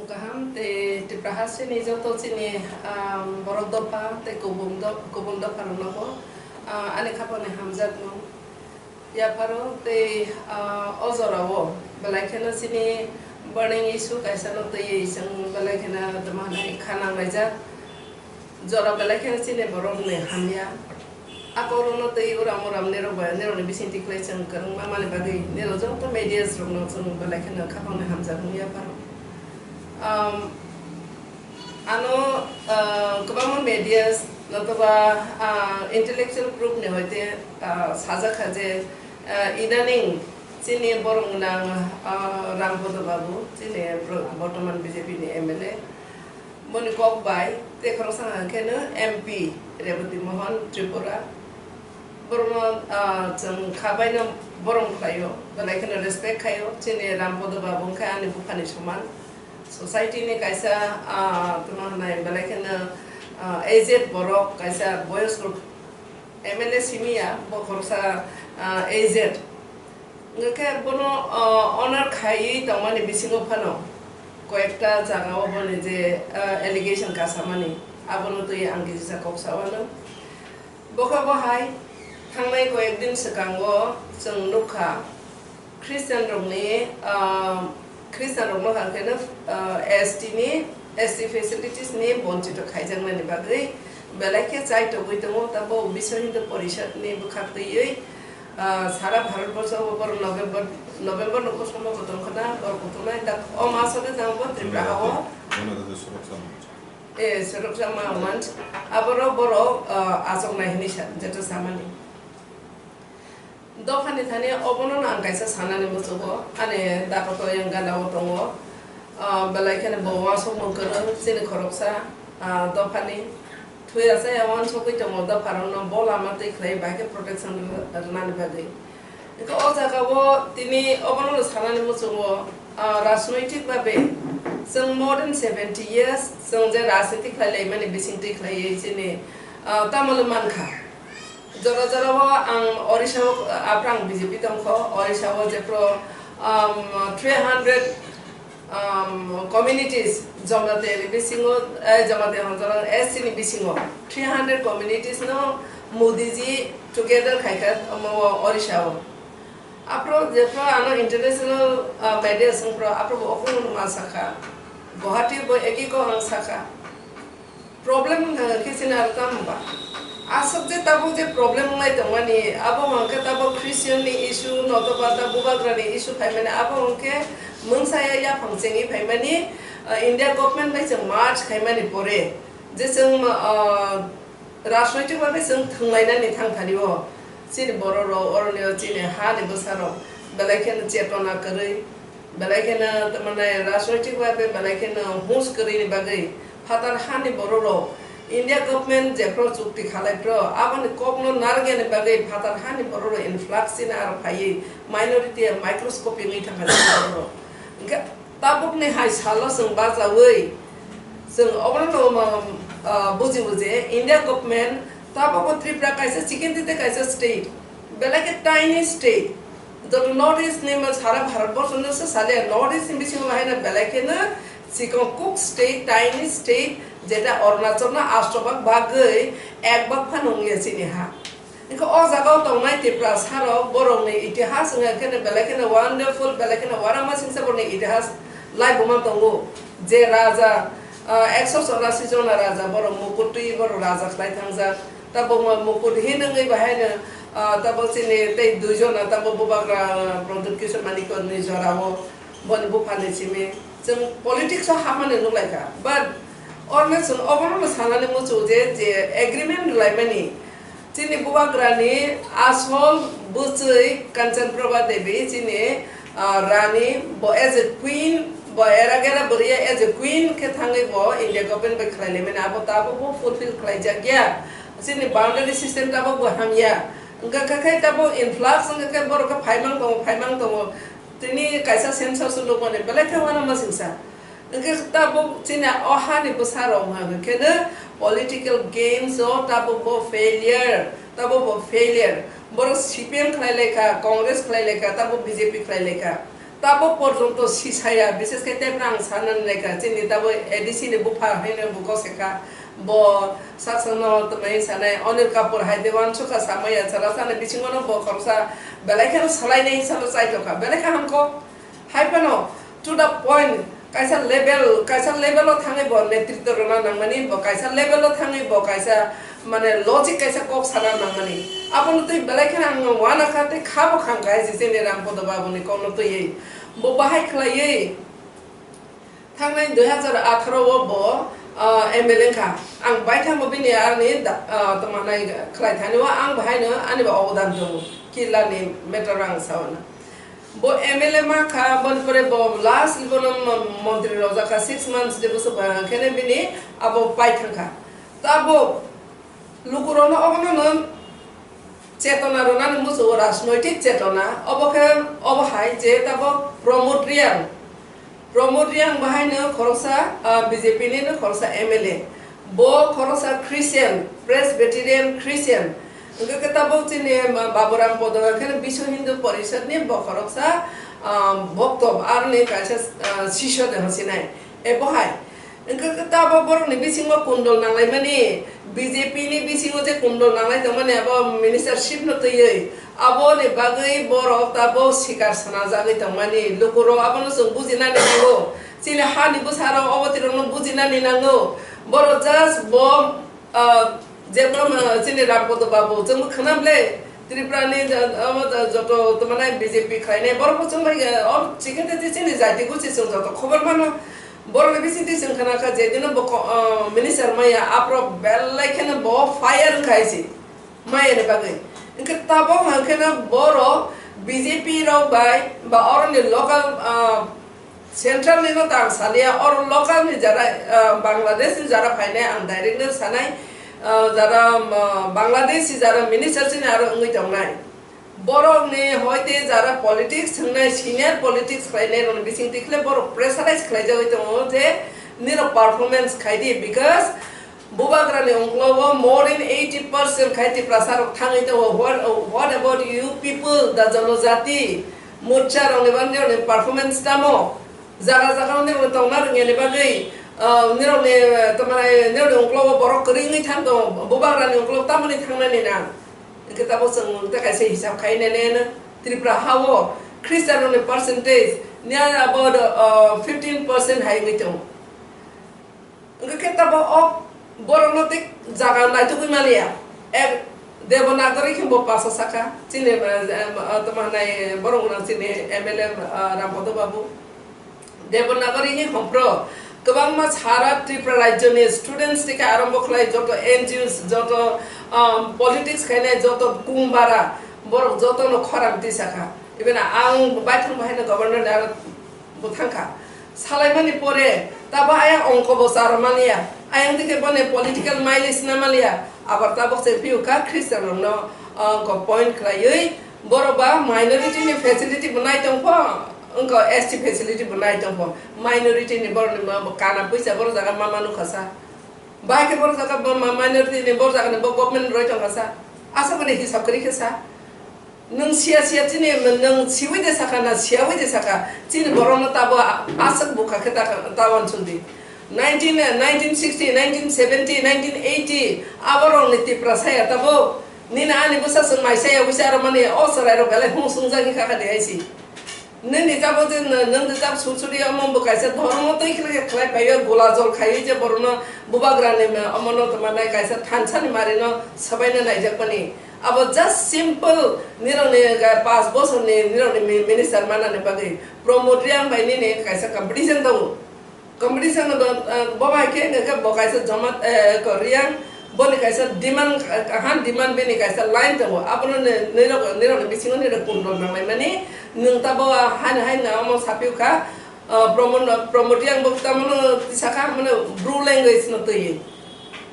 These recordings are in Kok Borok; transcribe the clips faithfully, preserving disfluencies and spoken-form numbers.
Kaham tei Tripura hasteni joto chini, um, borok dopha tei kubun do-, kubun dopharokno bo, uh, ani khapangni hamjakmung yapharo tei, uh, o jorao belai kheno chini burning issue kaisano twiwi chwng belai kheno tamo hwnwi kha nanglaijak. Jora belai kheno chini borokni hamya. A borokno twi uram uram nirok bai, nirokni bisingtwi khlai chwng kwrwngma mani bagwi nirok joto medias rokno chwng belai kheno khapangni hamjakmung yapharo. Um, ano, uh, kwbangma medias notoba, uh, intellectual group ni hoite, uh, sajak kha je, uh, idaning chini borok nang, uh, Rampodo Babu, chini bro-, bortoman B J P ni M L A. Boni kok bai tei khoroksa hwnka khe no M P Rebati Mohan Tripura. Borokno, ah, chwng kha bai no borom khlaio, belai kheno respect khaio. Chini Rampodo Babu wngkha ani buphani soman. Society ni kaisa, ah, tamo hwnai belai kheno, ah, aged borok, kaisa boyosko M L A simi ya, bo khoroksa, ah, aged. Hwnkhe bono, ah, honor khaiwi tongmani bisingo phano koyekta jagao boni je, ah, allegation kasamani, abono twi ang kisa kok sa uanw. Bokha bo hai thangnai koyek din swkango chwng nukha Christian rokni, ah, Christian rokno hwnkhe no, ah, S T ni, S T facilities ni bonchito khaijaknani bagwi belai khe chaitogwi tongo, tabo Biswa Hindu Porishad ni bwkhak twiwi, ah, sara Bharat borso o borok November, November no kosom bo tongkhana borok kuthumnai dak o maso de jang bo Tripura hao. Gana Rajya Surakshya Manch. Eh, Surakshya Ma-, Manch. Aborok borok, ah, achoknai hinwi sa-, jeto samani. Dophani thani obono ang kaisa sanani muchungo, ani dakoto yang gana o tongo. Ah, belai kheno bo uansukmung kwrwng chini khoroksa, ah, dophani. Thwi rwchaya uansugwi tongo dopharokno bo lama twi khlai bai khe protection rw-, rwnani bagwi. Hwnkhe o jagao tini obono sanani muchungo, ah, rajnoitik babe chwng more than seventy years chwng je rajniti khlai laimani bising twi khlaiwi chini, ah, tamoni mankha. Jora jora o ang Orissa o, ah, aprang B J P tongkho, Orissa o jephru, um, three hundred um, communities, Jamatia ni bisingo, eh, Jamatia Honjorang S C ni bisingo three hundred communities no Modi ji together khaikha, omo o Orissa o. Aphro jephru ano international, ah, media swngphru aphro bo okhum ma sakha. Guwahati bo eki ko ang sakha. Problem wngkha khe chini aro tamo ba? Aswk je tabuk je problem wnglai tongmani, abo hwnkhe tabuk Christian ni issue, notoba ta bubagra ni issue phaimani, abo hwnkhe mungsa ya yaphang chengwi phaimani, uh, India government bai chwng merge khaimani pore, je chwng, uh, rajnoitik babe chwng thwnglainani thangthani o, chini borok rok, oroni o chini ha ni bwsa rok belai kheno chetona kwrwi, belai kheno, tamani, rajnoitik babe belai kheno hus kwrwini bagwi phatar hani bororok India government jephru chukti khalaiphru, aboni kokno narwknani bagwi phatar hani bororok influx chini aro phaiwi minority microscopic wngwi thangkha chini bororok. Hwnkhe tabukni hai salo chwng bachaui chwng obono, ah, buji buji India government tabukbo Tripura kaisa chikintwite kaisa state, belai khe tiny state. Joto North East ni ma sara Bharat borso no se sale, North East ni bisingo haino belai kheno chikon kuk state, tiny state, jeta Arunachal no asto bak bagwi ek bak phano wngya chini ha. Hwnkhe o jaga o tongnai Tiprasa rok borok ni itihas wngya kheno belai kheno wonderful, belai kheno uanama singsa borok ni itihas lai buma tongo. Je raja, ah, ekso chorasi jona raja borok mukut twi borok raja khlai thangjak. Tabuk ma mukut hin wngwi bahaino, ah, tabuk chini tei dui jona tabuk bubagra, ah, Pradyut Kishore Manikya ni jorao boni buphani simi chwng politics o hapmani nukhlaikha. But orne chwng obono sanani muchungo je, je agreement rwlaimani chini bubagrani asol bwchwi Kanchan Prabha Devi chini, ah, rani bo as a queen, bo era gera bwrwiya as a queen khe thangwi bo India government bai khlailaimani abo tabukbo fulfill khlaijakya. Chini boundary system tabukbo hamya. Wngkha khe, khe tabuk influx wngkha khe borok khe phaimang tongo, phaimang tongo. Tini kaisa census nukmani belai khe uanama singsa. Wngkhe tabuk chini o hani bwsarok wngkha khe no political games o tabuk bo failure, tabuk bo failure. Borok C P M khlai laikha, Congress khlai laikha, tabuk B J P khlai laikha. Tabuk porjonto sisaya, bises khe tebra ang sana naikha, chini tabuk A D C ni bupha haino bo goseka, bo saksangno tongmani sanai, Anil Kapoor hai de wansukha samaya, chwla sana bisingono bo khoroksa belai kheno salainai hisabo chaitokha, belai khe hamkho. Hai phano to the point, kaisa level, kaisa level o thangwi bo netritwa rwna nangmani, bo kaisa level o thangwi bo kaisa, mane, logic kaisa kok sana nangmani. Abono twi belai kheno ang uanakha tei khabo khangkha hai se chini Rampodo Babuni kokno twiwi. Bo bahai khlaiwi thangnai dui hazar atharo o bo, ah, M L A wngkha. Ang baithangbo bini ani da-, ah, tongmanai khlai thani o ang bahaino ani bo obodan tongo. Kirlani matter o ang sao na. Bo M L A mankha, boni pore bo last bono mo-, montri rojak kha, six months de bwswk ba kheno bini abo pai thangkha. Tabuk lukurokno obono no chetona rwnani muchungo, rajnoitik chetona, obo khe obo hai je tabuk Pramod Reang, Pramod Reang bahaino khoroksa, ah, B J P ni no khoroksa M L A. Bo khoroksa Christian, Presbyterian Christian. Hwnkhe khe tabuk chini, ah, Baburam Podo khe Biswa Hindu Porishad ni bo khoroksa, ah, bokto, aroni kaisa, ah, sisyo de hosinai. E bo hai. Hwnkhe khe tabuk borokni bisingo kundol nanglaimani, B J P ni bisingo je kundol nanglai tongmani abo ministership no twiwi. Aboni bagwi borok tabuk sikar sanajagwi tongmani, lukurok abono chwng bujinani nango. Chini hani bwsarok obo tirokno bujinani nango. Borok just bo, ah, jebra, ah, chini Rampodo Babu, chwngbo khwnam le, Tripura ni, ah, omo joto tongmani B J P khlainai, borokbo chwng bai, ah, o chikhe tei chini jati gusi chwng joto khobor mano. Borokni bisingtwi chwng khna kha je dino bo ko-, ah, minister maya, aphuru belai kheno bo fire wngkha hai se. Mayani bagwi. Hwnkhe tabuk hwnkheno borok B J P rok bai ba oroni local, ah, central ni no ta ang saliya, oro local ni jara, ah, Bangladesh ni jara phainai ang direct no sanai, ah, jara, ah, Bangladesh ni jara minister chini aro wngwi tongnai. Borok ni hoite jara politics thwngnai, senior politics khlainai rokni bisingtwi khle borok pressurize khlaijagwi tongo je nirok performance khaidi, because Bubagrani ungklogo more than eighty percent khai Tiprasa rok thangwi tongo. What, what about you people, the Janajati Morcha rokni ba nirokni performance tamo? Jaga jaga nirokni tongna rwngya ni bagwi, ah, nirokni, ah, tamani nirokni ungklogo borok kwrwi wngwi thang tongo. Bubagrani ungklogo tamoni thangnani na? Hwnkhe tabuk chwng ta kaisa hisab khai nai le na Tripura hao Christian rokni percentage near about, ah, fifteen percent hai wngwi tongo. Hwnkhe khe tabuk o borokno tei jaga naitugwi maliya. Ek Devanagari khe bo pasa saka. Chini, eh, eh, tamo hwnai borok gwnang chini M L A, eh, Rampodo Babu. Devanagari ni hompro kwbangma sara Tripura rajyoni students theke arombo khlai joto N G Os, joto, um, politics khainai joto kungbara borok jotono khorang twi saka. Even ang baithang bahaino governor ni aro bo thangkha. Salaimani pore tabo ayang ongko bo charwmaliya, ayang dike boni political mileage namaliya, abar tabuk se piu kha Christian rokno, ah, ko point khlaiwi, borok ba minority ni facility bo nai tongpho, wngko S T facility bo nai tongpho, minority ni borok ni ma bo kana puisa borok jaga ma manu khasa, bai khe borok jaga bo ma minority ni borok jaga ni bo government roi tongkha sa, asa boni hisab kwrwi khe sa. Nwng siya siya chini, nwng siwi de saka na siyawi de saka, chini borokno tabo a-, aswk bukha khe ta, ta uansuk di. Nineteen, nineteen sixty, nineteen seventy, nineteen eighty, aborokni Tiprasa ya tabo. Nini ani bwsa chwng mai saya wisa aro mani o chwrairok belai hung swngjagwi kha kha de hai si. Nini tabo je nw-, nwng de tabo sursuri omo bo kaisa dhormo twi khlai khlai phaio, gola jol khaiwi je borokno bubagrani ma-, omono tongmanai kaisa thansani marino sabaina naijakmani. Abo just simple nirokni ga-, panch bosorni nirokni mi-, minister manani bagwi Pramod Reang bai nini kaisa competition tongo. Competition no bo, ah, bo bai khe hwnkhe bo kaisa joma, eh, ko Reang boni kaisa demand, ah, han demand bini kaisa line tongo. Abono ni, nirok, nirokni bisingo nirok control nanglaimani. Nwng tabo, ah, han, han na omo saphiu kha, ah, Pramod, Pramod Reang bo tamo no tisa kha, mane Bru language no twi.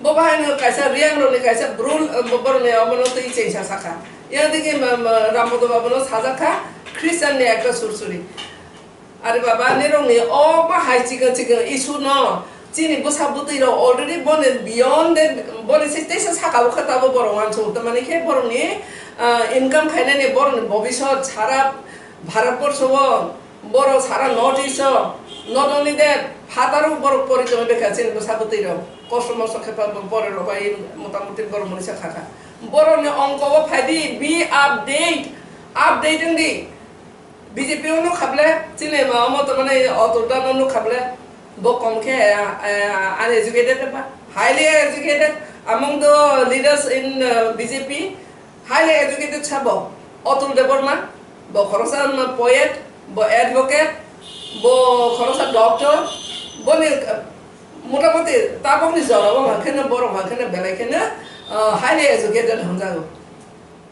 Bo bahai no kaisa Reang rokni kaisa Bru, eh, bo, borokni omono twi chengsa sakha. Yang digi ma, ma, Rampodo Babu no sajak kha, Christian ni ekta sursuri. Are baba, nirokni o bahai chikon chikon issue no, chini bwsa bwtwi rok already boni beyond the, boni se teisa saka o khe tabo borok uansuk. Tamani khe borokni, ah, income khainani borokni bobisot sara Bharat borsho o Borok sara North East o, not only that, phataro borok pori tongwi bekha chini bwsa bwtwi rok. Kosto mosto khe pa borok rok bai motamuti borok mwnwi sa kha kha. Borok ni ongko o phai di, be update, update wng di. B J P o nuk kha ble, chini ma omo to mane Atul Da no nuk kha ble. Bo kom khe, ah, uneducated ba, highly educated among the leaders in, ah, B J P. Highly educated sabo, Atul Debbarma, bo khoroksa poet, bo advocate, bo khoroksa doctor, boni, uh, motamoti tabokni jorao hwnkheno borok hwnkheno belai kheno, uh, highly educated hwnjago.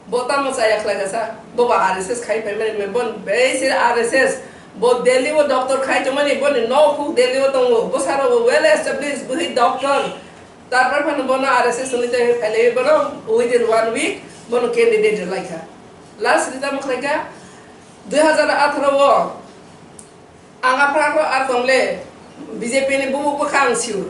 Bo tamo chaya khlaijasa, bo ba R S S khai phaimani, bon beisir R S S, bo Delhi o doctor khai tongmani, boni nok huk Delhi o tongo, bwsarok well established, bwhi doctor, Tarpar phano bono R S S ni tei phailaiwi bono within one week bono candidate rwlaikha. Last rita mwkhlaikha dui hazar atharo o ang aphra kho ar tongle B J P ni bubu bwkha ang sio.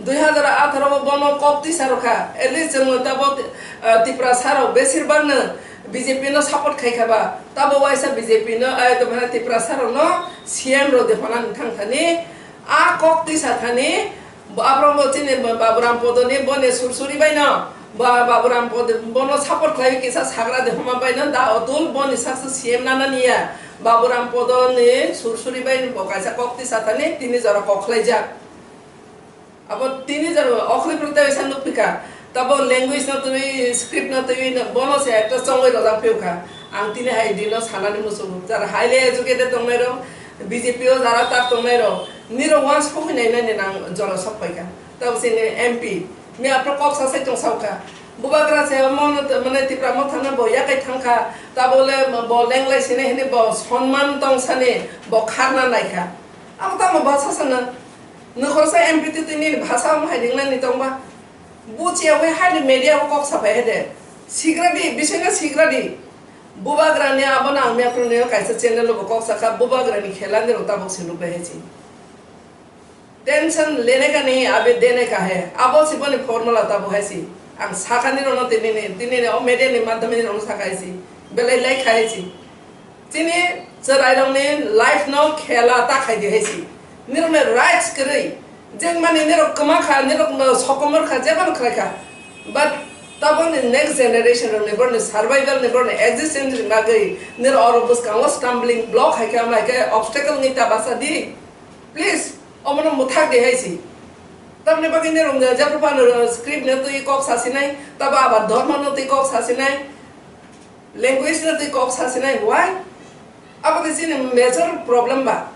Dui hazar atharo o bono kok tisa rwkha. At least chwng tabok, ah, Tipra sarok besir bangno B J P no support khaikha ba. Tabo waisa B J P no, ai to bhana Tipra sarok no C M rw de phana thang thani. A kok tisa thani, bo aborok bo chini Baburam Podoni boni sursuri baino, ba-, Baburam Pod-, bono support khlaiwi kisa sagra de homa baino da Atul boni saksa C M nana niya. Baburam Podoni sursuri baino bo kaisa kok tisa thani tini jora kok khlaijak. Abo tini jora okhli protest sa nukpika. Tabo language no twi, script no twi, bono se ekta chongwi rojak phiyokha. Ang tini hai dino sanani muchungo. Jara highly educated tongnai rok, B J P o jara tak tongnai rok, niro once pokhi nai nai nang jora sok paikha. Tabo sini M P, mi apro kok sa sai tong sauka. Bubagra se mo no mane Tipra mo thangna bo yakai thangkha. Tabo le bo lenglai sini hini bo sonman tong sani bo kharna naikha. Abo tamo basa sana. Nokhorsa M P twi twi nini bhasa omo hai ringnani tongba. Buchiya wi haini media o kok sapai hede. Sigradi, bisingno sigradi. Bubagrani abono ang meproni kaisa channel o bo kok sakha, Bubagrani khela nirok tabok se nukbai hai si. Tension lene ka nahi, abhi dene ka hai. Abo si boni formula tabok hai si. Ang sakha nirokno tini ni, tini ni o media ni madhyame nirokno sakha hai si. Belai lai kha hai si. Chini chwrairokni life no khela ta khai di hai si. Nirokni rights kwrwi. Jeng mani nirok kwma kha, nirok no sokomor kha, jeba no khlai kha. But taboni next generation rokni, borni survival ni, borni existence ni bagwi nirok oro bwskango stumbling block hai khe, omo hai khe obstacle ni ta basa di. Please, omono mwthak di hai si. Tamni bagwi nirok no jepho phano script no twi kok sasinai, tabo abar dharma no twi kok sasinai. Language no twi kok sasinai, why? Abo khe chini major problem ba.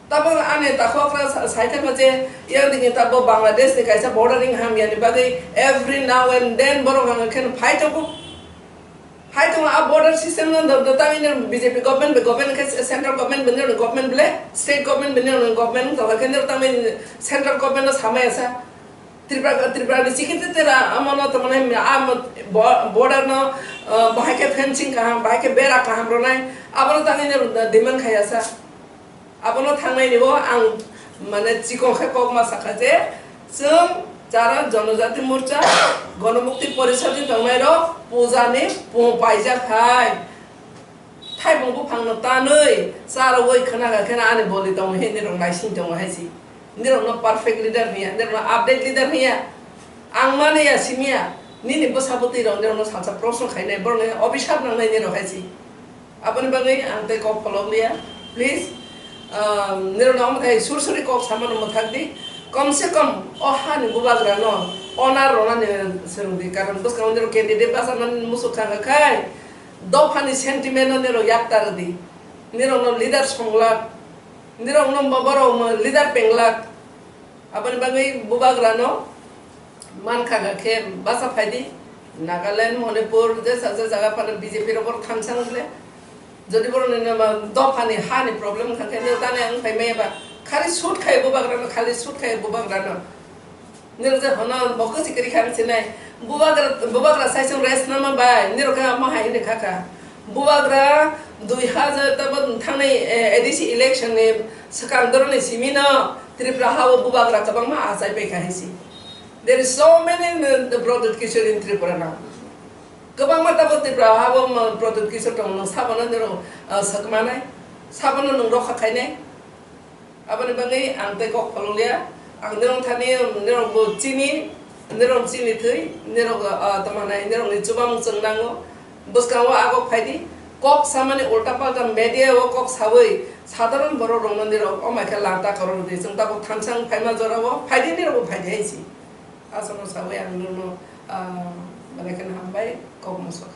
Tabo ani takhuk okra sa-, saithakma je, yang digi tabo Bangladesh ni kaisa bordering hamya ni bagwi every now and then borok ang khe phai tongo. Phai tongo a border system no do, do tangwi no B J P government, government khe central government, government ble, state government, government to khe no tangwi central government no samaya sa. Tripura, Tripura ni chikitwi tera, amo no tamo nai, amo bo-, border no, ah, bahai khe fencing kaham, bahai khe bera kaham rwnai, abo no tangwi no demand khaya sa. Abo no thangnai ni bo ang mane chikon khe kok ma sakha je, chwng Chara Jonojati Morcha, Gonomukti Porishad ni tongnai rok puja ni pung paijak hai. Thaibung buphang no tanwi, cha rwui khwna kha khe ani boli tongo he, nirok naising tongo hai si. Nirok no perfect leader hiya, nirok no update leader hiya. Ang mani ya simi ya, nini bwsa bwtwi rok nirok no salsa proshno khainai, borok no obisap nangnai nirok hai si. Aboni bagwi ang tei kok pholok liya. Please, um, nirok no omo thai sur suri kok samano mwthak di. Kom se kom o hani bubagra no honor rwnani swrwng di, karon bwskango nirok candidate bachanani muchuk kha kha khai. Dophani sentiment no nirok yakta rwdi. Nirokno leader songlak, nirokno bo-, borok leader penglak. Aboni bagwi bubagrano mankha khe bacha phaidi. Nagaland, Manipur, jesa je jaga phano B J P rok borok thangsang le. Jodi borok ni nama dophani hani problem kha khe nirok tani ang phai maya ba. Khali shoot khai bubagrano, khali shoot khai bubagrano. Nirok je hono bo kwchwi kwrwi kha sinai. Bubagra, bubagra sai chwng rest nama bai. Nirok khe amo hai hwnwi kha kha. Bubagra dui hazar tabo thangnai, eh, A D C election ni swkang doroni simi no Tripura ha o bubagra kwbangma achai pai kha hai si. There is so many, uh, Pradyut Kishore in Tripura now. Kwbangma tabo Tripura ha o, um, Pradyut Kishore tong no sabo no nirok, uh, sakmanai. Sabono nwng rokha khainai. Aboni bagwi ang tei kok pholokliya. Ang nirok thani, nirok bo chini, nirok chini thwi, nirok, ah, tamo hwnai, nirokni chubamung chwng nango. Bwskango agok phaidi, kok samani ulta palta media o kok sawi, sadharon borok rokno nirok o maikhe lanta kwrwng rwdi. Chwng tabuk thansa wng phaima jorao phaidi, nirok bo phaidi hai si. Aswkno sawi ang nirokno, ah, belai kheno hambai, kok mosok.